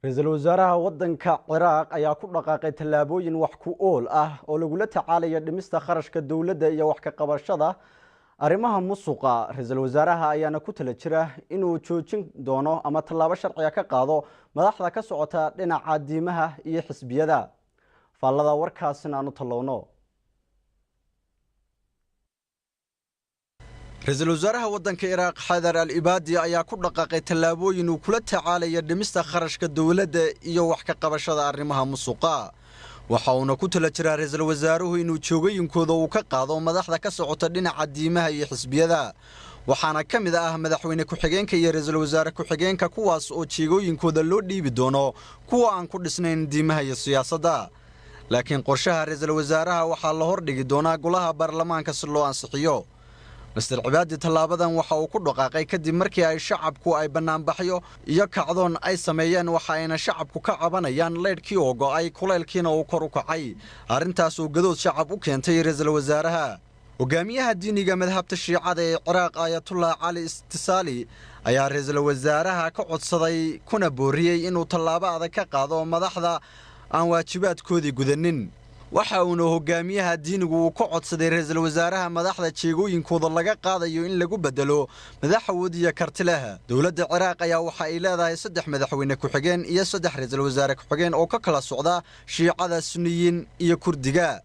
Ra-iisul wasaaraha waddanka Ciraaq ayaa ku dhaqaaqay tallaabooyin wax ku ool ah oo lagula tacaalaya dhimista kharashka dowladda iyo wax ka qabashada arrimaha musuqa. Ra-iisul wasaaraha ayaana ku tala jira inuu joojin doono ama tallaabo sharciga ka qaado madaxda ka socota dhinaca diimaha iyo xisbiyada. Faallada warkaasina aanu tallowno. Ra-iisul wasaaraha waddanka Iraaq Xaydar Al Ibaadi ayaa ku dhaqaaqay tallaabooyin uu kula tacaalaya dhimista kharashka dowladda iyo wax ka qabashada arrimaha musuqa. Waxa uuna ku tala jiraa ra-iisul wasaaruhu inuu joogooyinkooda uu ka qaado madaxda ka socota dhinaca diimaha iyo xisbiyada, waxaana ka mid ah madaxweyne ku-xigeenka iyo ra-iisul wasaare ku-xigeenka, kuwaas oo jeegooyinkooda loo dhiibi doono kuwa aan ku dhisnayn diimaha iyo siyaasadda. Laakiin qorshaha ra-iisul wasaaraha waxaa la hordhigi doonaa golaha baarlamaanka si loo ansixiyo. Mister Cibaadi tallaabadan waxa uu ku dhaqaaqay kadib markii ay shacabku ay bannaanbaxyo iyo kacdoon ay sameeyeen, waxa ayna shacabku ka cabanayaan leydhkii oo go'ay, kulaylkiina uu kor u kacay, arrintaas oo gadood shacab u keentay ra-iisul wasaaraha. Hogaamiyaha diiniga madhabta Shiicada ee Ciraaq Aayatullah Cali Istisaali ayaa ra-iisul wasaaraha ka codsaday kuna booriyey inuu tallaabo adag ka qaado madaxda aan waajibaadkoodii gudanin. Waxa uuna hogaamiyaha diinigu uu ka codsaday ra-iisul wasaaraha madaxda jeegooyinkooda laga qaadayo in lagu bedelo madax awood iyo karti leh. Dowladda Ciraaq ayaa waxa ay leedahay 3 madaxweyne ku-xigeen iyo 3 ra-iisul wasaare ku-xigeen oo ka kala socda Shiicada, Suniyiin iyo Kurdiga.